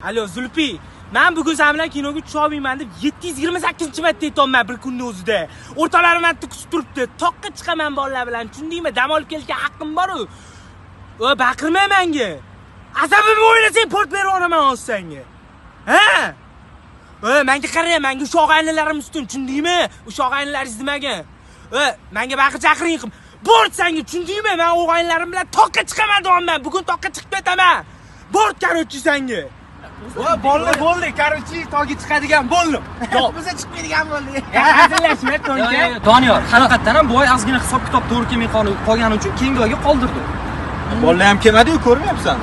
Alo, Zulfi, men bugun sen bilan kinoga tusha deb 728 marta aytyapman bir kunni o'zida. O'rtoqlarim meni kutib turibdi. Toqqa chiqaman bolalar bilan, tushundingmi? Dam olib kelishga haqqim bor-u. O, baqirma menga. Asabimni o'ynasang port berib yuboraman hozir senga. Ha? O, menga qara, menga o'sha og'aynilarim ustun, tushundingmi? O'sha og'aynilaringiz nimaga? O, menga baqir chaqiring qilib. Bort senga, tushundingmi? Men og'aynilarim bilan toqqa chiqaman deyapman. Bugun toqqa chiqib ketaman. Bort, короче, senga. O, bo'ldi, bo'ldi. Короче, tog'ga chiqadigan bo'ldim. Yo'q, biza chiqmaydigan bo'ldik. Hazillashma, To'nka. Doniyor, haqiqatdan ham boy ozgina hisob kitob to'g'ri kelmay qolgani uchun keyingi oyga qoldirdi. Bolalar ham kelmadi-yu, ko'rmayapsan.